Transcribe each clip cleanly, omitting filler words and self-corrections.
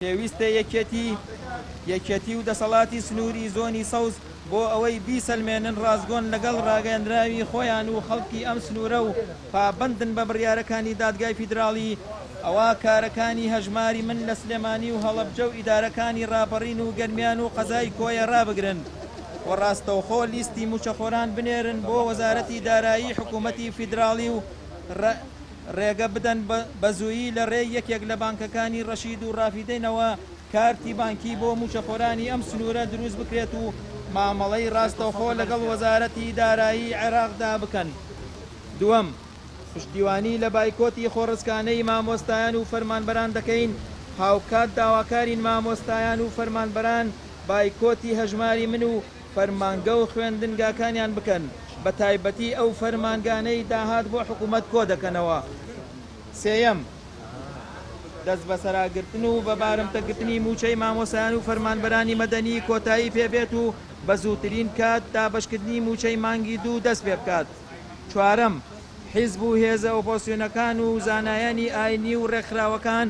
پێویستە یەکێتی یەکێتی و دەسەڵاتی سنووری زۆنی سەوز بۆ ئەوەی بیسەلمێنن ڕاستگۆن لەگەڵ ڕاگەیەندراوی خۆیان و خەڵکی ئەم سنوورە و پابەندن بە بڕیارەکانی دادگای فیدراڵی ئەوا کارەکانی هەژماری من لە سلێمانی و هەڵەبجە و ئیدارەکانی ڕاپەڕین و گەرمیان و قەزای کۆیە ڕابگرن و ڕاستەوخۆ لیستی مووچەخۆران بنێرن بۆ وەزارەتی دارایی حکوومەتی فیدراڵی و ڕێگە بدەن بەزوویی لە ڕێی یەکێک لە بانکەکانی ڕەشید و ڕافیدەینەوە کارتی بانکی بۆ مووچەخۆرانی ئەم سنوورە دروست بکرێت و مامەڵەی ڕاستەوخۆ لەگەڵ وەزارەتی دارایی عێراقدا بکەن. دووەم، پشتیوانی لە بایکۆتی خۆڕسکانەی مامۆستایان و فەرمانبەران دەکەین، هاوکات داواکارین مامۆستایان و فەرمانبەران بایکۆتی هەژماری من و فەرمانگە و خوێندنگاکانیان بکەن، بەتایبەتی ئەو فەرمانگانەی داهات بۆ حکومەت کۆدەکەنەوە. سێیەم، دەستبەسەراگرتن و بە بارمتەگرتنی مووچەی مامۆستایان و فەرمانبەرانی مەدەنی کۆتایی پێبێت و بە زووترین کات دابەشکردنی مووچەی مانگی دوو دەستپێبکات. چوارەم، حیزب و هێزە ئۆپۆزسیۆنەکان و زانایانی ئاینی و ڕێکخراوەکان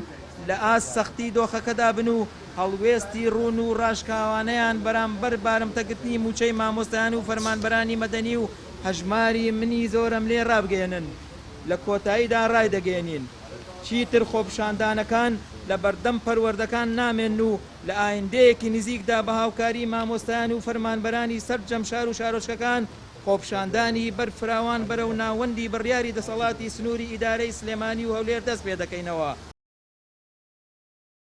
لە ئاست سەختی دۆخەکەدا بن و هەڵوێستی ڕوون و ڕاشکاوانەیان بەرامبەر بارمتەگرتنی مووچەی مامۆستایان و فەرمانبەرانی مەدەنی و هەژماری منی زۆرەملێ ڕابگەیەنن. لە کۆتاییدا ڕایدەگەیەنین، چیتر خۆپیشاندانەکان لە بەردەم پەروەردەکان نامێنن و لە ئایندەیەکی نزیکدا بە هاوکاری مامۆستایان و فەرمانبەرانی سەرجەم شار و شارۆچکەکان خۆپیشاندانی بەرفراوان بەرەو ناوەندی بڕیاری دەسەڵاتی سنووری ئیدارەی سلێمانی و هەولێر دەست پێدەکەینەوە.